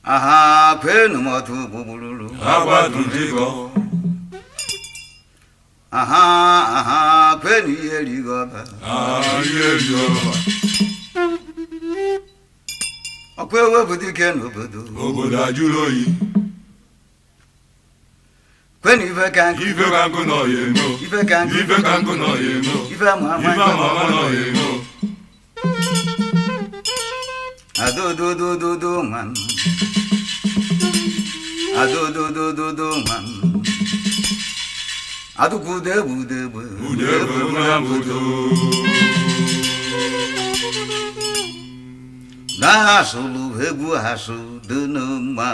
Aha kwenu motu bubululu. Agwadundịgọ. Aha aha kwenu ihe rigọba. Ihe rigọba. Ọkwa ewepụ dike n'obodo. Obodo ajụrụ oyi. Kwenu ife ka nkụ. Ife ka nkụ nọ ya emo. Ife ka nkụ. Ife ka nkụ nọ ya emo. Ife ama ama. Ife ama ama nọ ya emo. Adododododo nwa m. Adododododo nwa m. Adụkwudo egbu udegbe. Ude egbe na mbodo. Na-asụlụ egwu asụ dị mma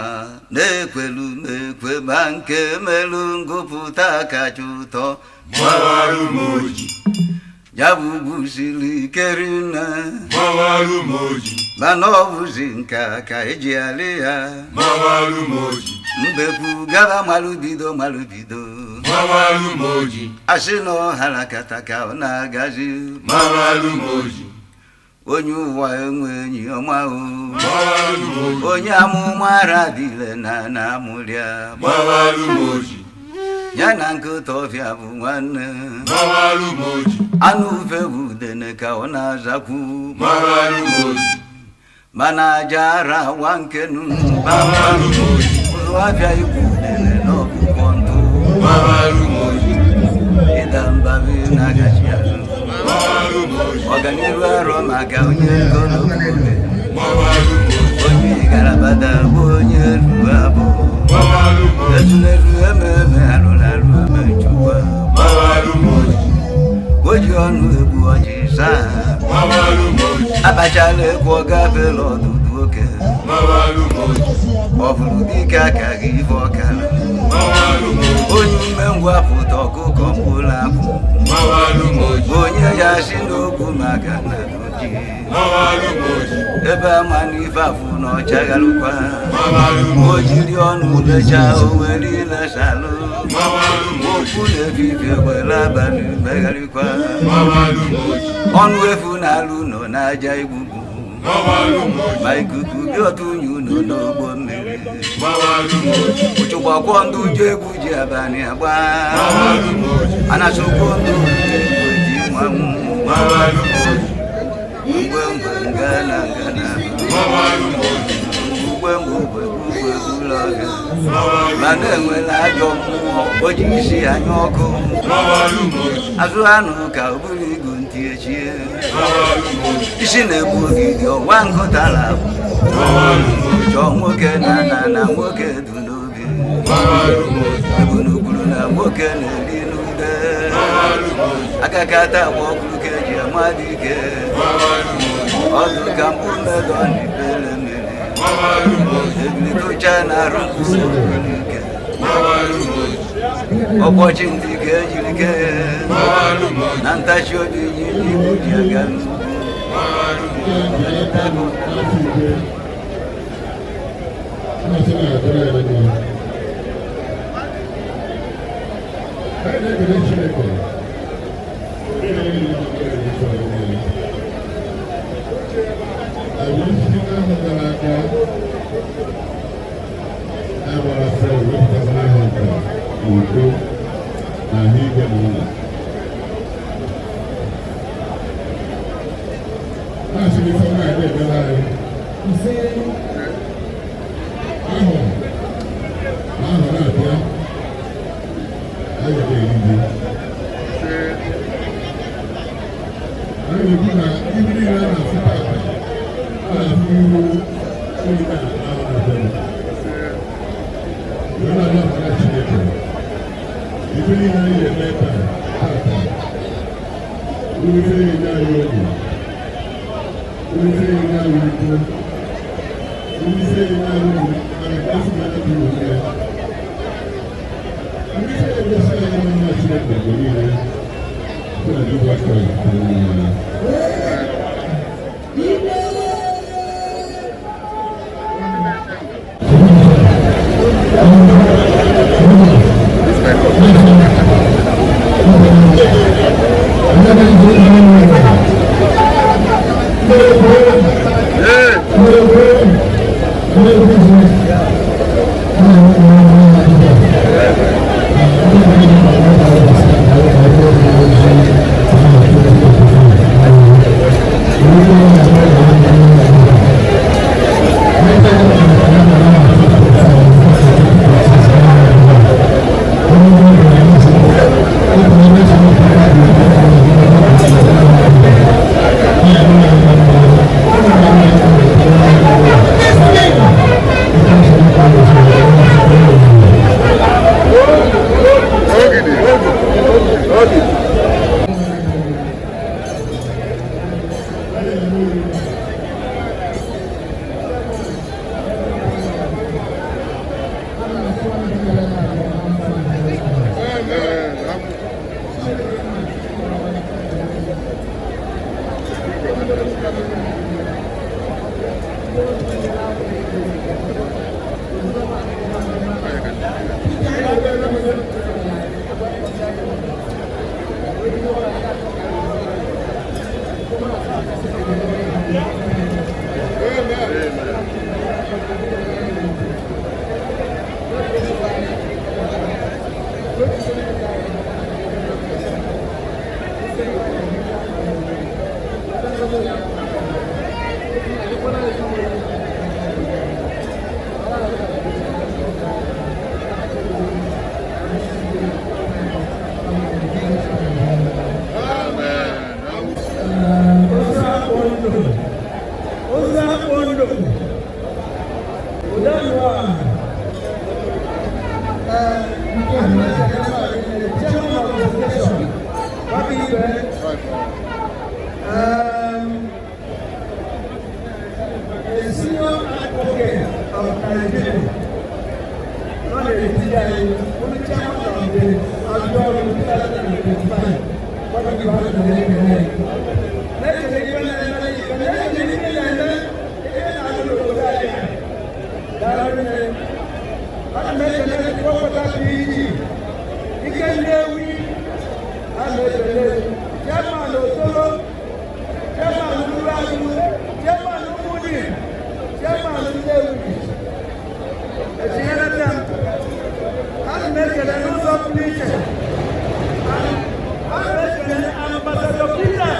na-ekwelu m ekwe ma nke melu ngụpụta kacha ụtọ. Gbawarụ m oji. Ya bụ ugwu siri ike rinne. Gbawarụ m oji. Mana ọ bụzi nka ka eji alị ya. Gbawarụ m oji. Mbekwu gaba malụbido malụbido. Gbawarụ m oji. Asị na ọhara kata ka ọ na-agazi. Gbawarụ m oji. Onye ụwa enwe enyi ọma o. Gbawarụ m oji. Onye amụma ara dịle na na-amụrịa. Gbawarụ m oji. Ya na nkịta ọfịa bụ nwanne. Gbawarụ m oji. Anụ ufe bụ udene ka ọ na-azakwu. Gbawarụ m oji. Mana aja ara wa nkenu. Gbawarụ m oji. Ụlọ afịa igwu udene n'ọkpụkpọ ntụ. Gbawarụ m oji. Ịda mba bụ na-agachi azụ. Gbawarụ m oji. Ọganiru arọ maka onye ogologo. Gbawarụ m oji. Onye garabada bụ onye ruru abụ. Gbawarụ m oji. Ezulezu ememe arụrụ arụ eme nchukwa. Gbawarụ m oji. O ji ọnụ egbu ọjị saa. Gbawarụ m oji. Abachala ekwu ọ gafela ọdụdụ oke. Gbawarụ m oji. Ọ bụrụ dike aka gị ife ọkara. Gbawarụ m oji. Onye umengwụ apụta ọkụkọ mkpụrụ akwụ. Gbawarụ m oji. Onye ya si n'okwu maka na oji. Gbawarụ m oji. Ebe ama n'ife afụ na ọchagharụkwa. Gbawarụ m O oji. jiri ọnụ lechaa o were ilesalụ. Gbawarụ m oji. Okwu na-ebibi were abalị megharịkwa. Gbawarụ m oji. Ọnụ efu na-alụ nọ n'aja igbugbu. Gbawarụ m oji. Ma ikuku dị otu unyi ụnọ n'ogbo mmiri. Gbawarụ m oji. Ụchụgbakwọ ndị ụjọ egwu ji abalị agba. Gbawarụ m oji. Anasụkwọ ndị ụjọ egwu ji mmanwụ. Gbawarụ m oji. Mgbe mgbe ngana ngana. Gbawarụ m oji. Mgbe mgbe mgbe mgbe ụlọ ọhịa. Gbawarụ. Mana enwela ajọ mmụọ o ji isi anya ọkụ. Gbawarụ m oji. Azụ anụ ka o buru igu ntị echie. Gbawarụ m oji. Isi na-egbu ogidi ọwa nkụtara. Gbawarụ m oji. Chọọ nwoke na na na nwoke du n'obi. Gbawarụ m oji. Ebunu na nwoke na-eri n'ude. Gbawarụ m oji. Akakata agba ọkụrụ ka eji ama dike. Gbawarụ m oji. Ọdụ ka mkpu mmedọ na ibele mmiri. Gbawarụ m oji. Ebili tụcha na arụ mkpụrụ n'ike. Gbawarụ m oji. Ọkpọchi ntị ka ejiri kee. Gbawarụ m oji. Na ntachi obi nye ndị Igbo ji aga n'ugwu. Gbawarụ m oji. Udo na ahụike na ụlọ. Na-asị gị fọma anyị ebere anyị. Ahụ na ahụ na-abịa, anyị ga-eri ji. Anyị na-ekwu na ibu niile a na-afụ tata, a na-afụ ihu onye na-ahụ na-abịa. Wee na-abịa maka Chineke. Ife niile anyị ga-eme taa tata, ife niile anyị obi, ife niile anyị udo, ife niile anyị obi, mana ka esi na ya dị n'onwe ya. Ndị ife na-egosi anyị mma Chineke mgbe niile, site na Jizọs Kraịst bụ Onyenwe anyị. Ozapondo, Odanwa, Chairman of the station, Wabi a senior advocate of Nigeria, not a TI, only chairman of the Outdoor 2025, Wabi Ibe. Ana m ekele kpọpụta PG ike Nnewi, ana m ekele chairman Otolo, chairman Uluagụ, chairman Umudi, chairman Nnewi etinyere nne m. Ana m ekele n'ụzọ pụrụ iche, ana m ekele Ambassador Peter,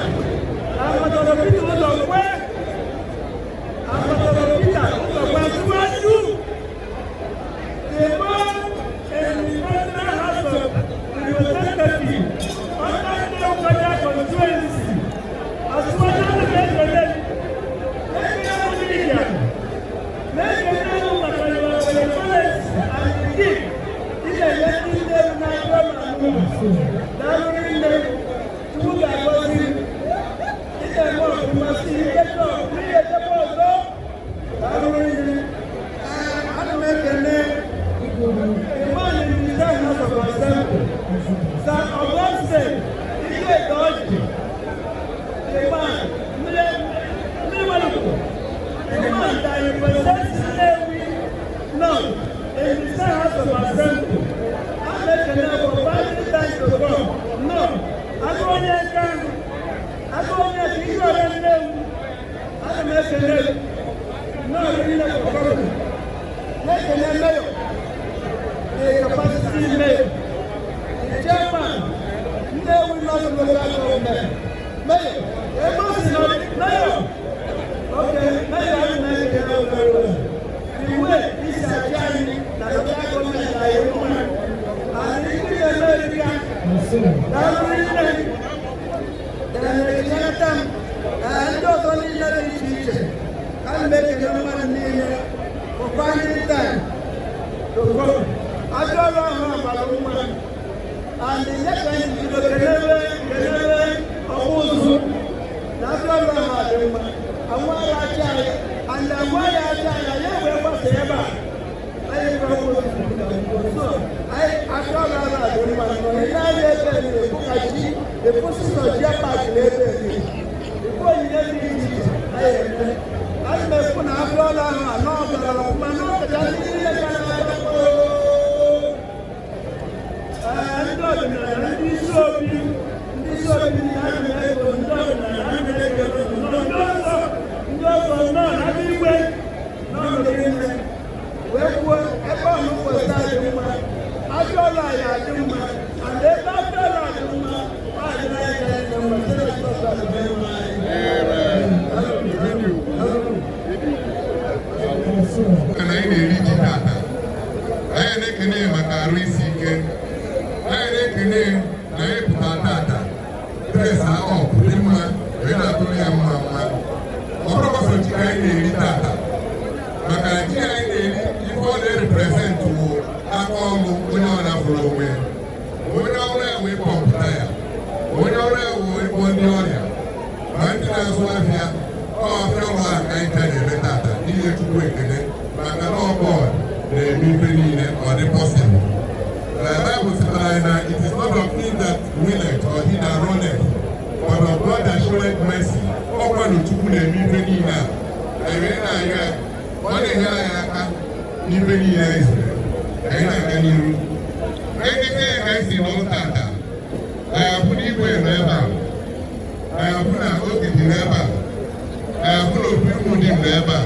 Ambassador Peter Ụzọkwe, Ambassador Peter Ụzọkwe Asiwaju, the man in the Federal House of Representatives under the Federal constituency. Asiwaju, ana m ekele ekele m media na-ekele m maka your benevolence and the gift ị na-enye ndị nne m na-abịa ma daalụ nne. Chukwu ga-agọzi ị na-eme ọfụma si ike chọọ n'ihe echekwa ọzọ. Daalụ nne. Ee, ana m ekele Imam in the House of Assembly, Sir Augustine Ike Dọjị, the man mmiri Maluku, the man that represents Nnewi North in the State House of Assembly. A na-ekele for finding time to come. No, agụ onye nka, agụ onye ka ihe ọrịa Nnewi, ana m ekele no nne for coming. Na-ekele mayor, the capacity mayor, the chairman, Nnewi North Local Government, mayor, ebe o si na mayor, okay, mayor, ana m ekele very well. The way isi achị anyị na local government anyị mma, and ndị na-eme erika, daalụ nne. Na-ekenyeta m ndị ọzọ niile dị iche iche, ana m ekele mmadụ niile for finding time to come. Ajọ ọrụ ahụ agbara mma and nye ka anyị bido kelebe kelebe ọkpụ ụzụ na ajọ ọrụ ahụ adị mma. Anwụ ara achị anyị and anwụ ara achị anyị, anyị wee gbasa ebe a anyị ka ọkpụ ụzụ so anyị ajọ ọrụ ahụ adị mma. Nọ naanị ebe na-ekwu ka ji ekwusịsọ ji apakịrị ebe dị ikwu onyinye dị iche iche anyị eme. Anyị na-ekwu na ajọ ọrụ ahụ anọ bịara ọfụma n'ọkacha ndị niile gara aga. Ee, ndị ọdịnala, ndị isi obi, ndị isi obi na ana ego, ndị ọdịnala ana ego, ndị ọzọ, ndị ọzọ nọ na ndị igwe n'ọnọdụ niile wee kwuo ebe ọnụ kweta dị mma, ajọ ọrụ anyị adị mma and ebe ajọ ọrụ adị mma, ọ adịla anyị anyị mma site na Jizọs adịbe mma anyị. Na anyị na-eri ji tata, anyị na-ekene maka arụ isi ike, anyị na-ekene na anyị pụta tata dress up dị mma wee na-atụrụ ya mma mma. Ọ bụrụ ọsọ ji ka anyị na-eri tata, maka ji anyị na-eri, ife ọ na-erepresent wụ aka ọlụ onye ọ na-afụrụ onwe ya, onye ọrụ ya wee pọmpụta ya, onye ọrụ ya wee gwọ ndị ọrịa ma ndị na-azụ afịa. Ọfịa ọrụ a ka anyị ka na-eme tata inye Chukwu ekele maka na ọ God na-eme ife niile ọ dị possible. Na Baịbụl sịtara anyị na it is not of things that That willeth or he that runneth, but of God that showeth mercy. Ọkwa na Chukwu na-eme ife niile a. Anyị wee na-arịọ ya, ọ na-enyere anyị aka n'ife niile anyị zere. Anyị na-aga n'iru. Anyị dịka ya ka anyị si nọrọ tata. Anyị afụ na igwe nọ ebe a. Anyị afụ na ogidi nọ ebe a. Anyị afụ na opi ụmụ di nọ ebe a.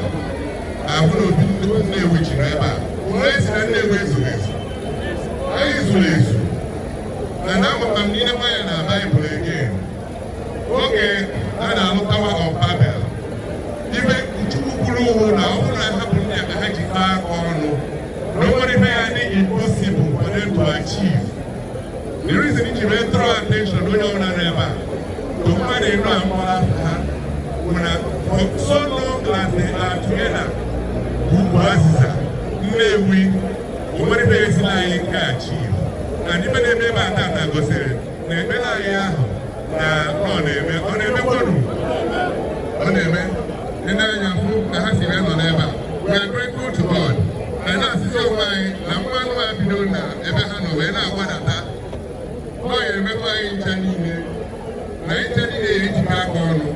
Anyị afụ na opi Nnewi ji nọ ebe a. Onye si na Nnewi ezughị ezu. Anyị zuru ezu. Na na amụta m n'ile nwanyị na Baịbụl again. Oge a na-alụ Tower of Babel. Ife Chukwu kwuru uwu na ọ bụrụ na hapụ ndị a ka ha jikọọ aka ọnụ, na o nwere ife ya dị impossible for them to achieve. The reason iji wee draw attention onye ọbụla nọ ebe a to mmadụ ịnọ amụọla afọ ha bụ na for so long as they are together, ugwu azịza Nnewi, o nwere ife esila anyị nke achieve. Na ife na-eme ebe a tata gosiri na ekpere anyị ahụ na ọ na-eme, ọ na-emekwanu, ọ na-eme. Ndị anya fụ ka ha si wee nọ n'ebe a. We are grateful to God. Na na-asịsị onwe anyị na mmanụ a bido na ebe ha nọ wee na-agbadata, ọ ya emekwa anyị ncha niile na ncha niile ejikọ aka ọnụ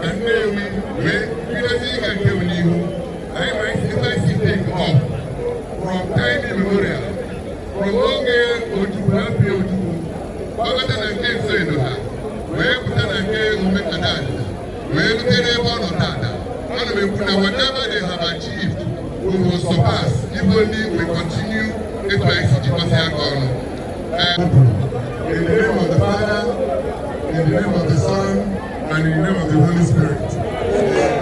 ka Nnewi wee bidozi ịga nke bụ n'ihu. Anyị ma ebe anyị si take off from time immemorial, from oge Ojukwu, afọ Ojukwu, gbagota na nke nso edo ha wee pụta na nke Omekadad wee rute n'ebe ọ nọ tata. Ana m ekwu na whatever they have achieved, we will surpass if only we continue etu anyị si jikọsị aka ọnụ. In the name of the Father, in the name of the Son, and in the name of the Holy Spirit. Amen.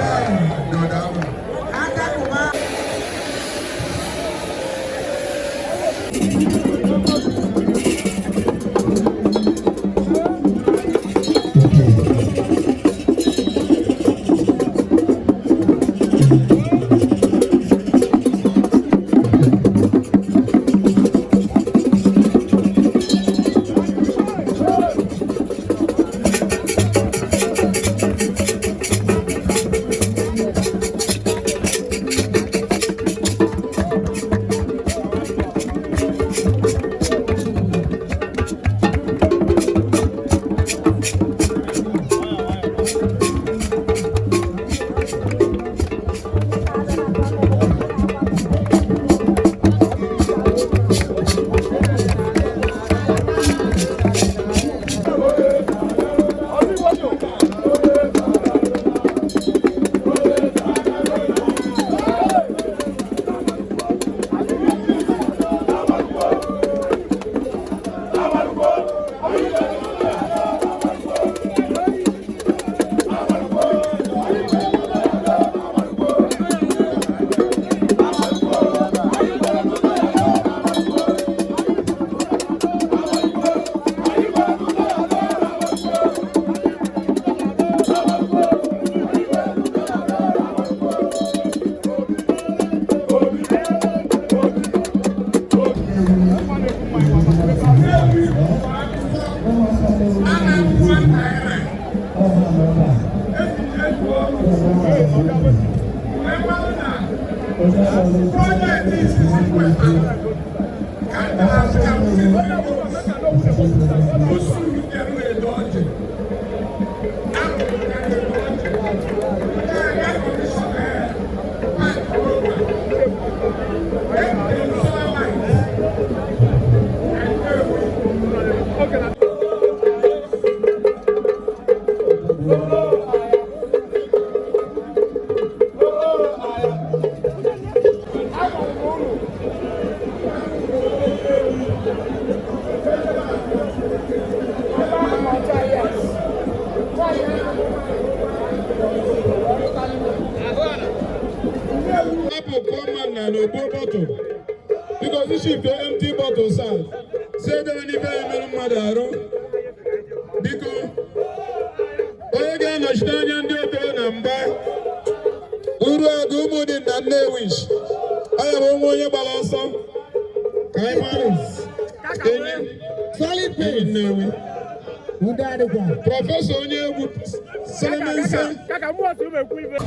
Apple come na n'ogbo bottle because isi empty bottle sir si edebe n'ife ya mere mmadụ arụ. Biko, onye ga-anọchite anya ndị obere na mba uru agụ ụmụ dị na Nnewi, ọ ya bụ nwa onye gbara ọsọ ka anyị mara enyi Solid enyi pace. Nnewi. Udo adịkwa. Professor onye egwu Selemense. Kaka mmụọ si ụmụ ekwu ibe.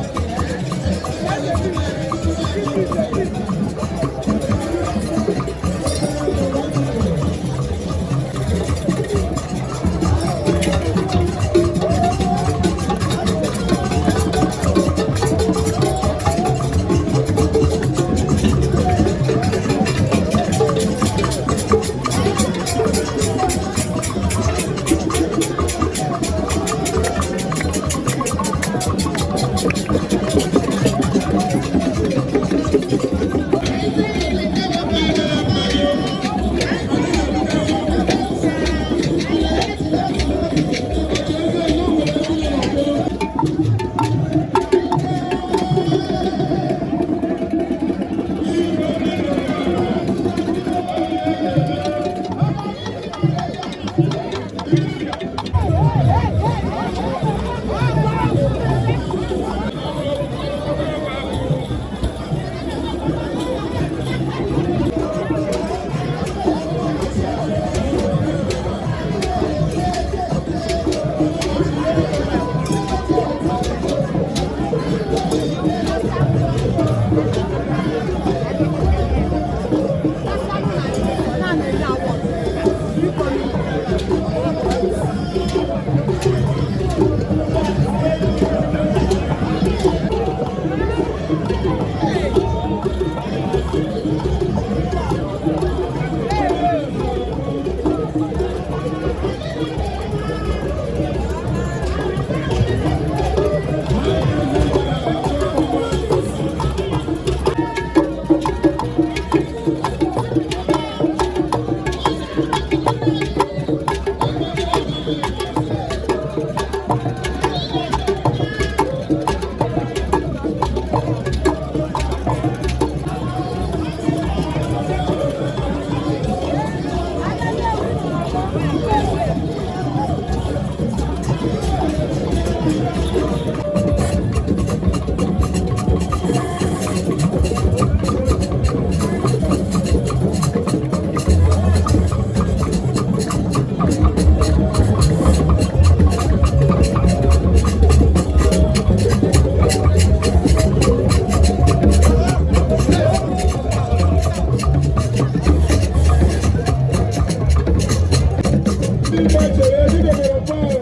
Ndị mgba chere ebidobere mgba ahụ.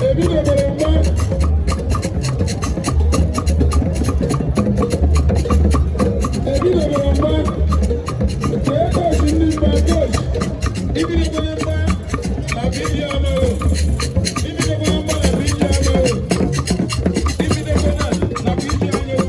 Ebidobere mgba. Ebidobere mgba. Kee koochi ndị mgba koochi. Ibidobere mgba na BG Amaro. Ibidobere mgba na BG Amaro. Ibidobere na BG Amaro.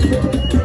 Thank you.